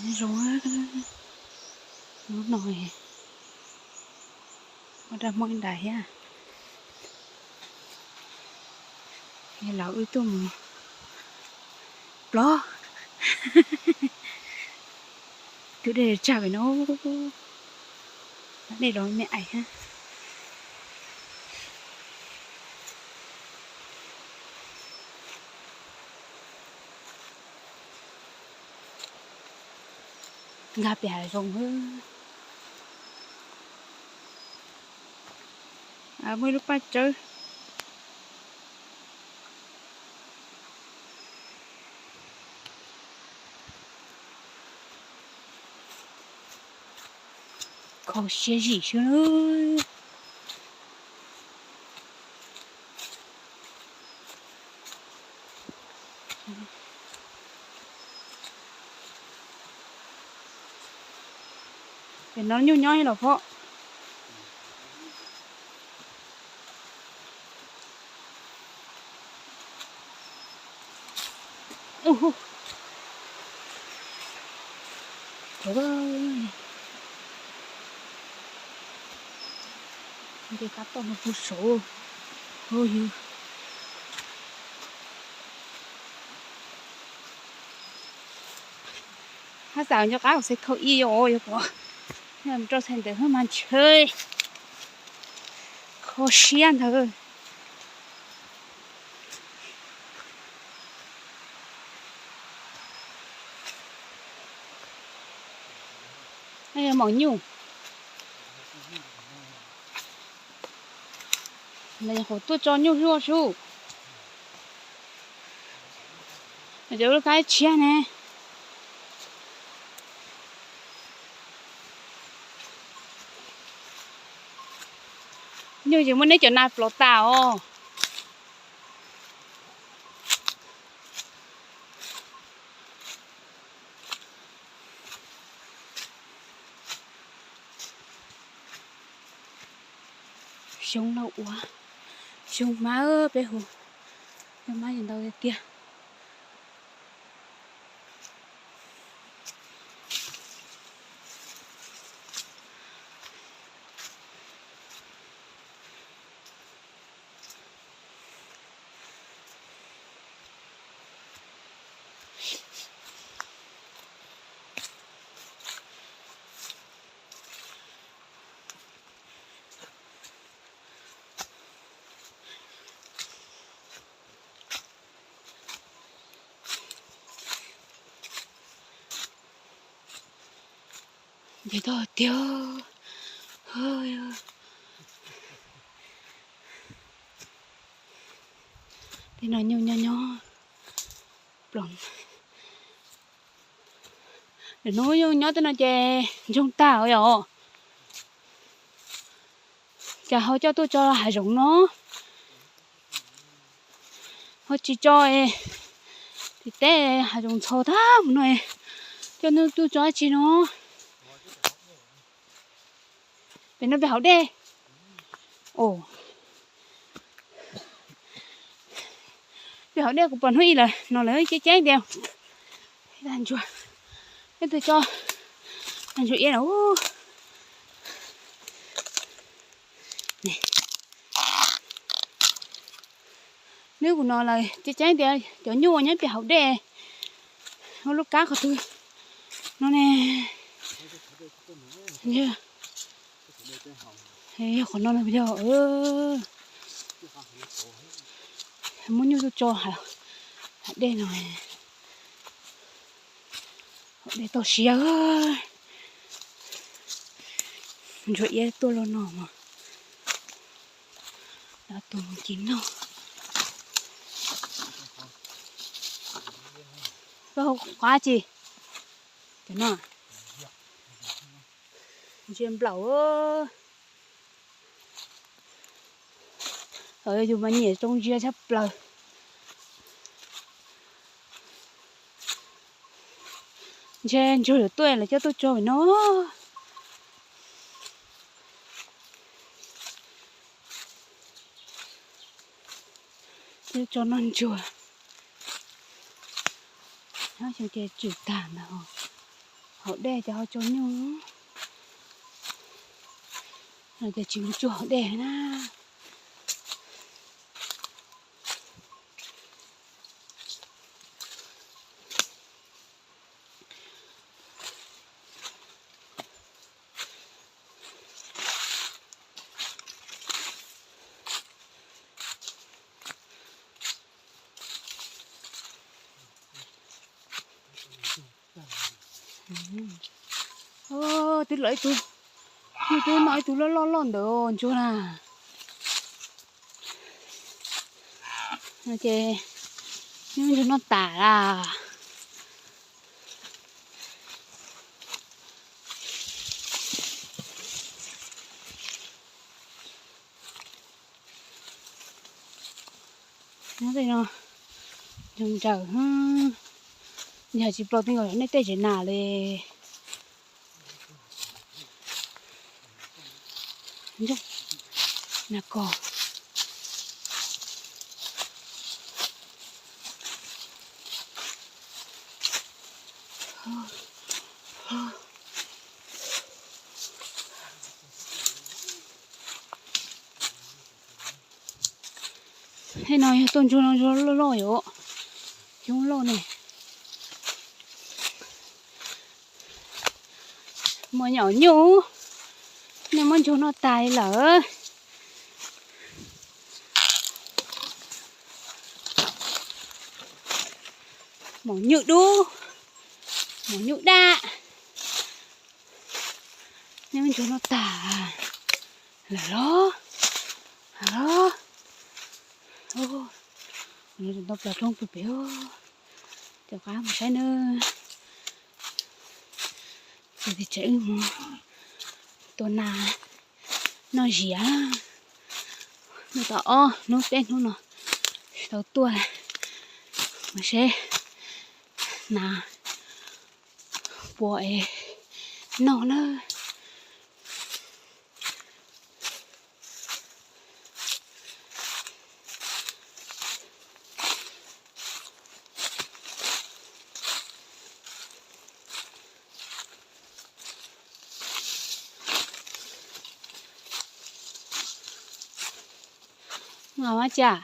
Zoo, hnub no ua dag Hmoob ib ntas thiab. Los wb tuaj mus plob. Tus dej tsag pem no, dej los me ais thiab. Nkag pem hav zoov. Muaj ib lub paj tsawb. Kho siab zim xwb. Pem no nyuj nyob los phom. Nce qab toj no puag saud. Hab xav nco qab xav khau ib os, yog pom rau txhais ntawd mas ntshe kho siab ntawd. Mom nyuj. Qhov tuaj tso nyuj zuaj sub. Cov lub kab tshiab ne. Nyuj ces muab neb cov nas plov tas os. Xyoob lauj ua, xyoob mab peb hu, xyoob mab ces ntau tiag tiag. Nce toj tiag. Tej no nyuj nyob nyob plob. Lwm hnub nyuj nyob tej no ces ntsoog tag os yom. Cas ho coj tuaj tso hav zoov no, ho tsis tso tim teb hav zoov ntxhov tag mus no, coj tuaj tso dab tsi no. Pem no pem hauv dej. Pem hauv dej kuv pom hnub ib lawm no lawv ceeb ceeb tias ntsuag, ib tug tso ntsuag iab lawm. Neb kuv no lawm ceeb ceeb tias cov nyuj uas nyob pem hauv dej, ua lub kab qhov twg no ne. Yog qhov no yog muab nyuj tuaj tso hav dej no. Hav dej toj siab. Ntsuag iab tuaj los no mas, tus mus ci noj. Koj hu qhov tsi? Cov no ntsia nplaum. Yus mas nyiam tsoo ntsia tshaj plaws. Ntshe ntsuag yuav tuaj lawv coj tuaj tso pem no. Coj tso noj ntsuag. Nyob xyoo ces tswm tag ntag. Hauv dej ces ho tsaug nyuj, no ces tsis mus tsuag hauv dej na. Twb lawm ib tug, twb noj ib tug loj loj loj ntawd ntsuag na. Ces ntsuag noj tas lawm. Nyob tej no ntsaws ntsaws, yog tsis plaus twb nkaus nej tej tsev nas li. Nas kos. Tej no yog tuaj ntsuag no ntsuag loj loj yom, coob loj ne. Muaj nyuj, nej muab ntsuag noj tas li lawm. Maum nyuj dub, maum nyuj daj, nej muab ntsuag noj tas lawm los? Los, ntau plas roob pw pem, cov qab mus saib nawb. Ces tseem wb mus tua nas noj zias. Noj tau ob hnub peb hnub no tsis tau tuaj, mus seb nas puas es noj na. Mas mas cas.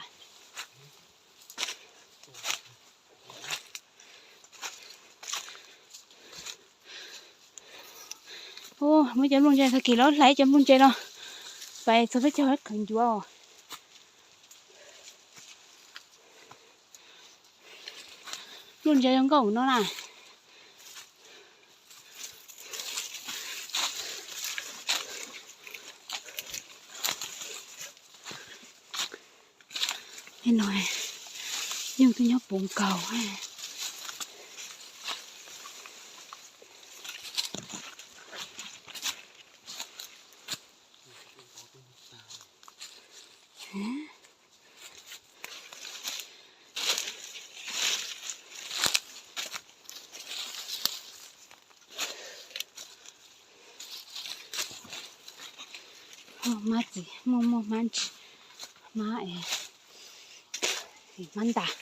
Muab cov nplooj ntse tag kis los hlais cov nplooj ntse no, pais txog peb caug qhwv ncuav. Nplooj ntse zoo nkauj no na. No, nyuj twb nyob puv nkaus. Mab txiv muaj muaj hmab ntsis, hmab es, hmab ntas.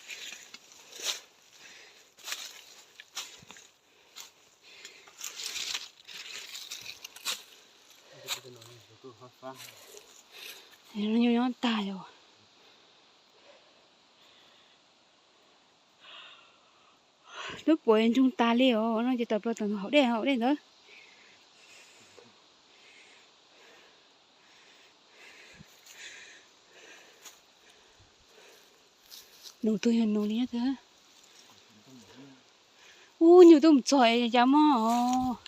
Nyuj nyob tag yom. Lub puav ntsoog tas li os, no ces tawm plaws tawm hauv dej, hauv dej ntawd. Nus twg yog nus li nyob twg. Ub, nyuj twb mus txog es cas mog.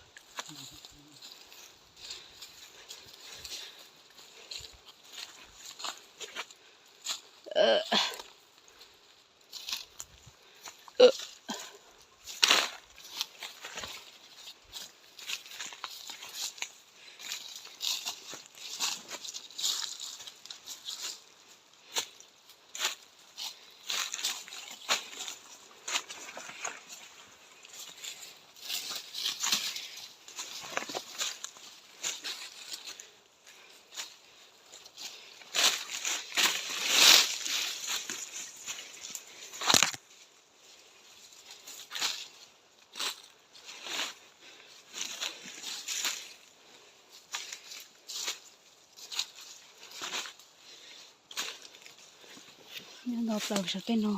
Nyob ntau plaws saum tej no.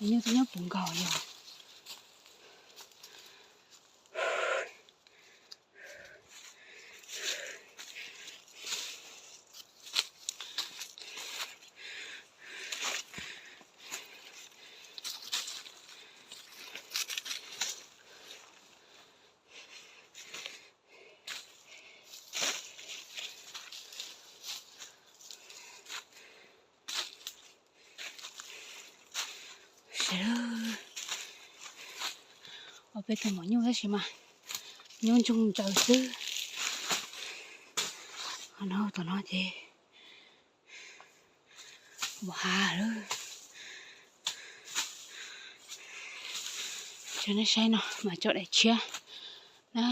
Nyuj twb nyob puv nkaus yog. Sawv daws, ob peb tug maum nyuj tab sis mas nyob ntsoog ntsaws xwb. Ho no tom no ces npau hav lawm. Tso nej saib no mas tso daim tshiab na.